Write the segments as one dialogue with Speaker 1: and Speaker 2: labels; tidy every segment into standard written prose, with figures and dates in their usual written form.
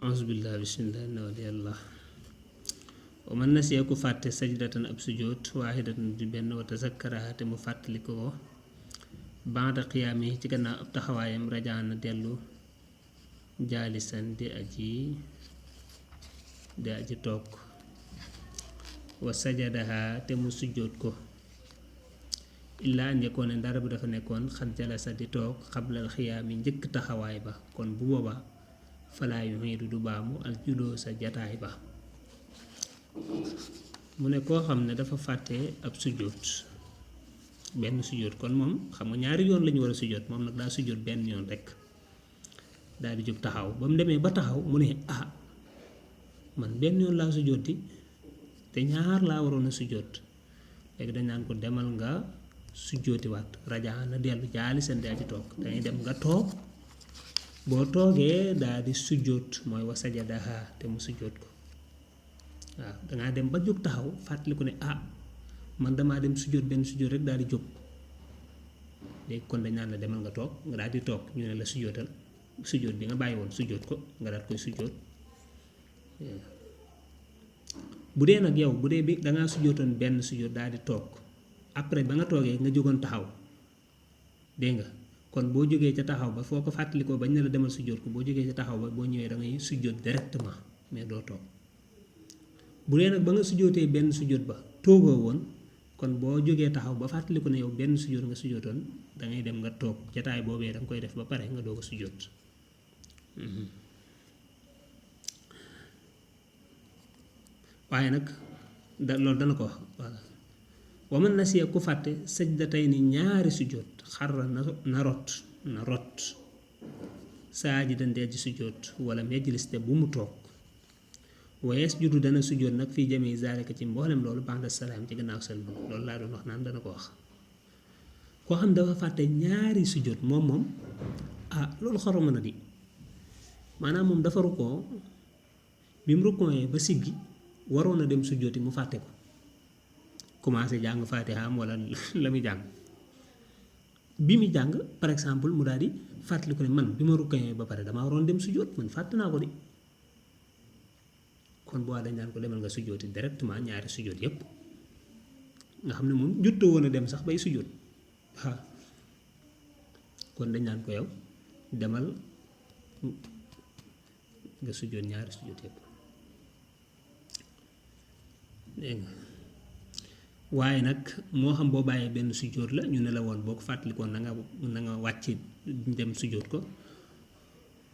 Speaker 1: auzubillah bismillah inna waliyallah wa man nasiya ku fàtte sajdatan ab sujjóot waahidatan di benn wa tazakkaraha te mu fàttaliku ko ba'da qiyaami ci gannaaw ab taxawaayam rajaana dellu jaalisan di aji toog wa sajadaha te mu sujjóot ko illaa an yakoona ndara bu dafa nekkoon xat jalasa di toog xablal xiyaami njëkk taxawaay ba kon bu booba falaa yu'iidu du baamu al juloo sa jataay ba mu ne koo xam ne dafa fàtte ab sujjóot benn sujjóot kon moom xam nga ñaari yoon lañu war a sujjóot moom nag daa sujjóot benn yoon rekk daal di jóg taxaw ba mu demee ba taxaw mu ne man benn yoon laa sujjóot di te ñaar laa waroon a sujjóot léegi dañ naan ko demal nga sujjóotiwaat rajaa na dellu jaali seen daa ci toog dañuy dem nga toog boo toogee daal di sujjóot mooy wa sajadaha te mu sujjóot ko waaw dangaa dem ba jóg taxaw fàttaliku ne man damaa dem sujjóot benn sujjóot rek daal di jóg léegi kon dañ naan la demal nga toog nga daal di toog ñu ne la sujjóotal sujjóot bi nga bàyyi woon sujjóot ko nga daal koy sujjóot bu dee nag yow bu dee bi dangaa sujjóotoon benn sujjóot daal di toog après ba nga toogee nga jógoon taxaw dégg nga kon boo jógee ca taxaw ba foo ko fàttalikoo bañ ne la demal sujjóot ko boo jógee ca taxaw ba boo ñëwee da ngay sujjóot directement mais doo toog bu dee nag ba nga sujjóotee benn sujjóot ba toogoo woon kon boo jógee taxaw ba fàttaliku ne yow benn sujjóot nga sujjóotoon da ngay dem nga toog jataay boobee da nga koy def ba pare nga doog a sujjóot waaye nag loolu dana ko wax voilà wa man nasiya ku fàtte sajdatayni ñaari sujjóot xarra na rot saajidan di aji sujjóot wala yajlis te bu mu toog wa yasjudu dana sujjóot nag fii jami zalika ci mboolem loolu ba'da salaam ci gannaaw sëlmal loolu laa doon wax naan dana ko wax koo xam dafa fàtte ñaari sujjóot moom loolu xaruma na di maanaam moom dafa rukkoo bi mu rukkooyee ba siggi waroon a dem sujjóoti mu fàtte ko commencé jàng faatihaam wala la muy jàng bi mu jàng par exemple mu daal di fàttali ko ne man bi ma rukkooyee ba pare damaa waroon dem sujjóot man fàtte naa ko di kon boo dañ daan ko demal nga sujjóoti directement ñaari sujjóot yépp nga xam ne moom juttoo woon a dem sax bay sujjóot kon dañ naan ko yow demal nga sujjóot ñaari sujjóot yépp dégg nga waaye nag moo xam boo bàyyee benn sujjóot la ñu ne la woon boo ko fàttalikoon na nga wàcc dem sujjóot ko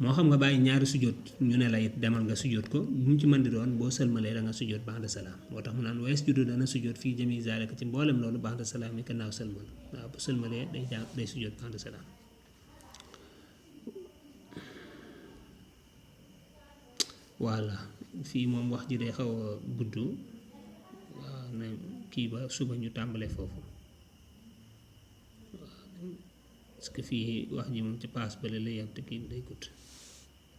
Speaker 1: moo xam nga bàyyi ñaari sujjóot ñu ne la it demal nga sujjóot ko bu mu ci mën di doon boo sëlmalee da nga sujjóot ba'da salaam moo tax mu naan wa yasjudu dana sujjóot fii jami zalika ci mboolem loolu ba'da salaam yi gannaaw sëlmal waaw bu sëlmalee day sujjóot ba'da salaam voilà fii moom wax ji day xaw a gudd waaw na kii ba suba ñu tàmbalee foofu parce que fii wax ji moom ci paas bale la yem te kii day gudd